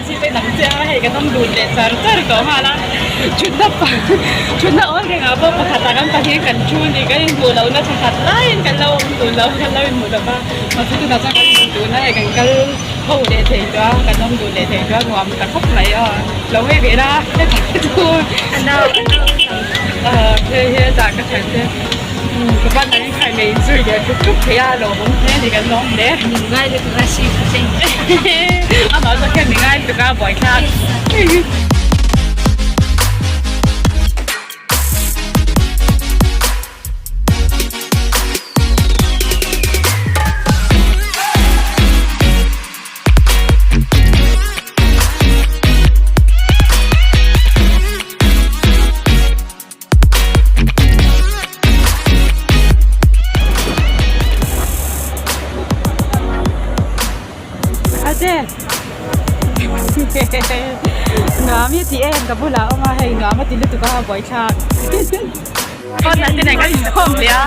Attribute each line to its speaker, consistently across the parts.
Speaker 1: Chite dang chiah a hei kan awm dun leh char char tawh nghal a thutna thutna awl rengah pawh pakhatah kan pahnih kan thu ni kan inhmuh lohna tha khat laiin kan lo awm dun lo kan lo inhmu lo va mahse tunah chuan kan inhmu dun a hei kan kal ho leh thei tawh a kan awm dun leh thei tawh a nuam ta khawp mai aw lo ngei ve la hetah hei hetah ka thiante ka ban an inkhai mai inzui leh tluk tluk thei a lawmawm hle a ni kan lawm hle.
Speaker 2: Ngai lutuk a si ka cheng.
Speaker 1: Amah zawk hian mi ngai lutuk a buaithlak. Nuam hi ti em ka bulah a awm a hei nuam a ti lutuk a buaithlak pawnah te nen kan inkhawm leh a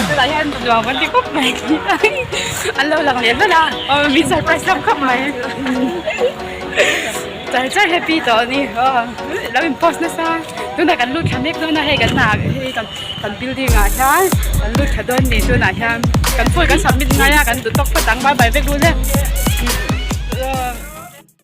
Speaker 1: tunah hian nuam an ti khawp mai an lo lang leh hlawlh a aw min surprise hlawm khawp mai. Char char happy tawh a ni aw lo in post nasa tunah kan lut thla mek dawn a hei kan hnah hei kan kan building ah hian kan lut thla dawn a ni tunah hian kan phone kan submit ngai a kan duh tawk phawt ang bye bye vek ru le.